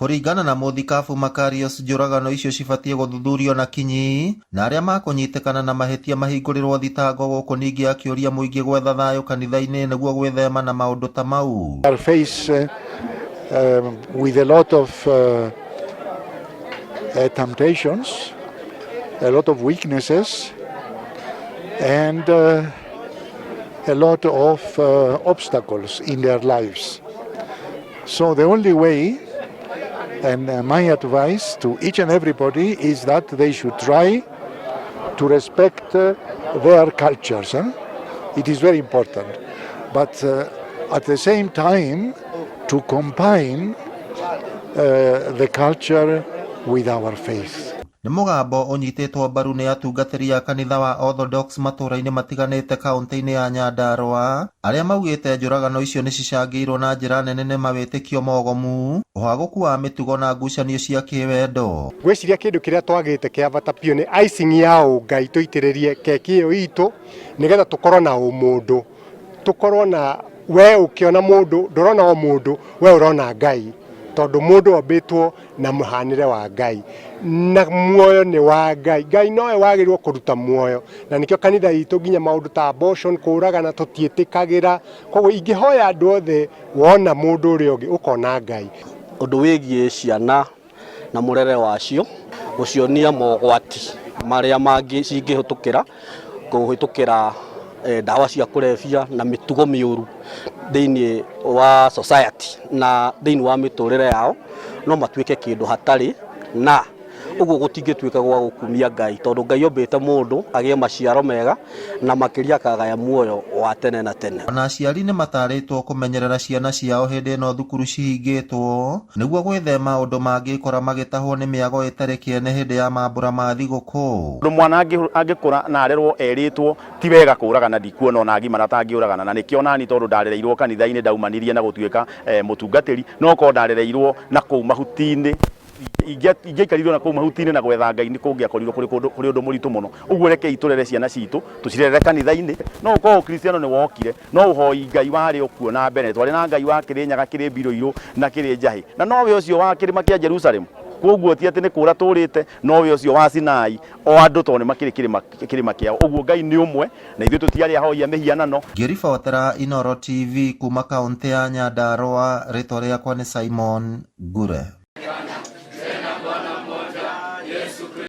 Kũringana na Mũthikabu Makarios njũragano icio cibatiĩ gũthuthurio na kinyi na arĩa makũnyitĩkana na mahĩtia mahingũrĩrwo thitango gũkũ ningĩ akĩũria mũingĩ gwetha thayũ kanitha-inĩ nĩguo gwĩthema na maũndũ ta mau. Are face with a lot of temptations, a lot of weaknesses, and a lot of obstacles in their lives. So the only way, and my advice to each and everybody, is that they should try to respect their cultures. Huh? It is very important. But at the same time, to combine the culture with our faith. Nĩ mũgambo ũnyitĩtwo mbaru nĩ atungatĩri a kanitha wa Orthodox matũũra-inĩ matiganĩte kaunti-inĩ ya Nyandarua arĩa maugĩte njũragano icio nĩ cicangĩirwo na njĩra nene nĩ mawĩtĩkio mogomu, ũhagũku wa mĩtugo na ngucanio cia kĩwendo. Ngwĩciria kĩndũ kĩrĩa twagĩte kĩa bata biũ nĩ icing ya ũngai, tũitĩrĩrie keki ĩyo itũ nĩgetha tũkorwo na ũmũndũ, tũkorwo na we ũkĩona mũndũ ndũrona o mũndũ, we ũrona Ngai, tondũ mũndũ ombĩtwo na mũhanĩre wa Ngai na muoyo nĩ wa Ngai. Ngai nowe wagĩrĩirwo kũruta muoyo, na nĩkĩo kanitha itũ nginya maũndũ ta abortion, kũragana, tũtiĩtĩkagĩra. Koguo ingĩhoya andũ othe, wona mũndũ ũrĩa ũngĩ ũkona Ngai. Ũndũ wĩgiĩ ciana na mũrere wacio, gũcionia mogwati marĩa mangĩ cingĩhĩtũkĩra kũhĩtũkĩra ndawa cia kũrebia na mĩtugo mĩũru thĩinĩ wa society na thĩinĩ wa mĩtũrĩre yao, no matuĩke kĩndũ hatarĩ na ũguo gũtingĩtuĩka gwa gũkumia Ngai, tondũ Ngai ombĩte mũndũ agĩe maciaro mega na makĩria akagaya muoyo wa tene na tene. Ona aciari nĩ matarĩtwo kũmenyerera ciana ciao hĩndĩ ĩno thukuru cihingĩtwo nĩguo gwĩthema ũndũ mangĩkora magĩtahwo nĩ mĩago ĩtarĩ kĩene hĩndĩ ya mambũra ma thigũkũ. Ũndũ mwana angĩkũra na arerwo erĩtwo ti wega kũragana, ndikuona ona agimara atangĩũragana, na nĩkĩo nani tondũ ndarereirwo kanitha-inĩ ndaumanirie na gũtuĩka mũtungatĩri, no korwo ndarereirwo na kũu mahuti-inĩ, ingĩaikarirwo na kũu mahuti-inĩ na gwetha Ngai nĩ kũngĩakorirwo kũrĩ kũndũ kũrĩ ũndũ mũritũ mũno. Ũguo rekei tũrere ciana citũ, tũcirerere kanitha-inĩ. No ũkorwo ũkristiano nĩ wokire, no ũhoi Ngai warĩ o kuo na mbere. Twarĩ na Ngai wa Kĩrĩnyaga, kĩrĩ Mbirũirũ na kĩrĩ Njahĩ, na nowe ũcio wa kĩrĩma kĩa Jerusalemu. Koguo ti atĩ nĩ kũra tũrĩte, nowe ũcio wa Sinai, o andũ tondũ nĩ makĩrĩ kĩrĩma kĩrĩma kĩao. Ũguo Ngai nĩ ũmwe, na ithuĩ tũtiarĩ ahoi a mĩhianano. Ngĩribotera Inooro TV kuma kaũntĩ ya Nyandarua, rĩtwa rĩakwa nĩ Simon Ngure.